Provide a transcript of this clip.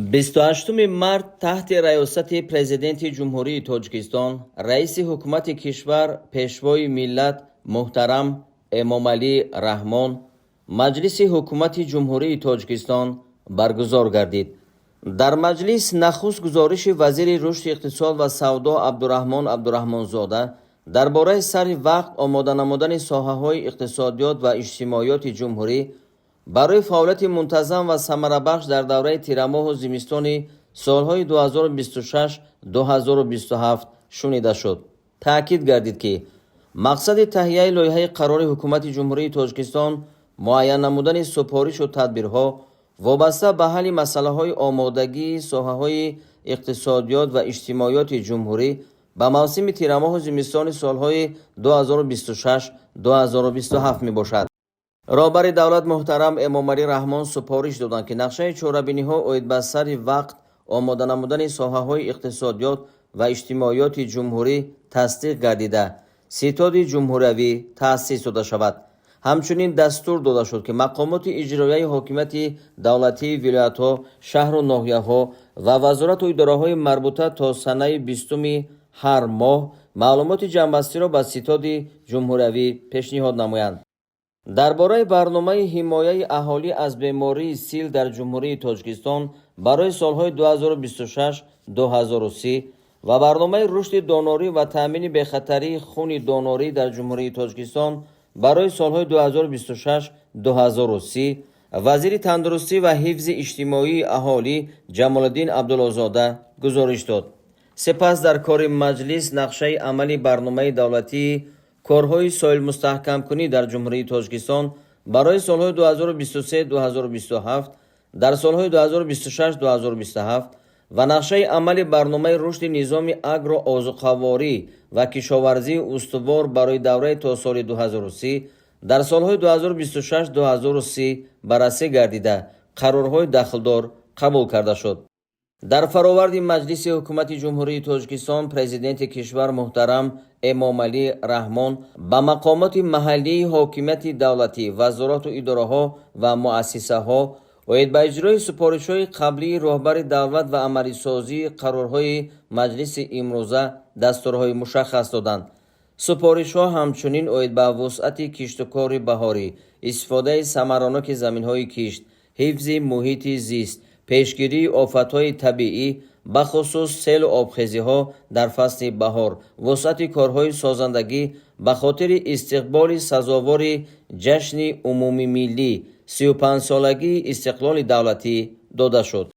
28 март таҳти раёсати Президенти Ҷумҳурии Тоҷикистон, раиси ҳукумати кишвар, Пешвои миллат муҳтарам Эмомалӣ Раҳмон Маҷлиси Ҳукумати Ҷумҳурии Тоҷикистон баргузор гардид. Дар маҷлис нахуст гузориши вазири рушди иқтисод ва савдо Абдураҳмон Абдураҳмонзода дар бораи сари вақт омода намудани соҳаҳои иқтисодиёт ва иҷтимоиёти ҷумҳурӣ барои фаъолияти мунтазам ва самарабахш дар давраи тирамоҳу зимистони солҳои 2026-2027 шунида шуд. Таъкид гардид, ки мақсади таҳияи лоиҳаи қарори Ҳукумати Ҷумҳурии Тоҷикистон муайян намудани супоришу тадбирҳо вобаста ба ҳалли масъалаҳои омодагии соҳаҳои иқтисодиёт ва иҷтимоиёти ҷумҳурӣ ба мавсими тирамоҳу зимистони солҳои 2026-2027 мебошад. Роҳбари давлат муҳтарам Эмомалӣ Раҳмон супориш доданд, ки нақшаи чорабиниҳо оид ба сари вақт омода намудани соҳаҳои иқтисодиёт ва иҷтимоиёти ҷумҳурӣ тасдиқ гардида, Ситоди ҷумҳуриявӣ таъсис дода шавад. Ҳамчунин дастур дода шуд, ки мақомоти иҷроияи ҳокимияти давлатии вилоятҳо, шаҳру ноҳияҳо ва вазорату идораҳои марбута то санаи 20-уми ҳар моҳ маълумоти ҷамъбастиро ба Ситоди ҷумҳуриявӣ пешниҳод намоянд. Дар бораи барномаи ҳимояи аҳолӣ аз бемории сил дар Ҷумҳурии Тоҷикистон барои солҳои 2026-2030 ва барномаи рушди донорӣ ва таъмини бехатарии хуни донорӣ дар Ҷумҳурии Тоҷикистон барои солҳои 2026-2030 вазири тандурустӣ ва ҳифзи иҷтимоии аҳолӣ Ҷамолиддин Абдуллозода гузориш дод. Сипас дар кори маҷлис нақшаи амали барномаи давлатии корҳои соҳилмустаҳкамкунӣ дар Ҷумҳурии Тоҷикистон барои солҳои 2023-2027, дар солҳои 2026-2027 ва нақшаи амали барномаи рушди низоми агроозуқаворӣ ва кишоварзии устувор барои давраи то соли 2030, дар солҳои 2026-2030 баррасӣ гардида, қарорҳои дахлдор қабул карда шуд. Дар фароварди Маҷлиси Ҳукумати Ҷумҳурии Тоҷикистон Президенти кишвар муҳтарам Эмомалӣ Раҳмон ба мақомоти маҳаллии ҳокимияти давлатӣ, вазорату идораҳо ва муассисаҳо оид ба иҷрои супоришҳои қаблии роҳбари давлат ва амалисозии қарорҳои маҷлиси имрӯза дастурҳои мушаххас доданд. Супоришҳо ҳамчунин оид ба вусъати киштукори баҳорӣ, истифодаи самараноки заминҳои кишт, ҳифзи муҳити зист, пешгирии офатҳои табиӣ, бахусус селу обхезиҳо дар фасли баҳор, вусъати корҳои созандагӣ ба хотири истиқболи сазовори ҷашни умумимиллӣ, 35-солагии истиқлоли давлатӣ дода шуд.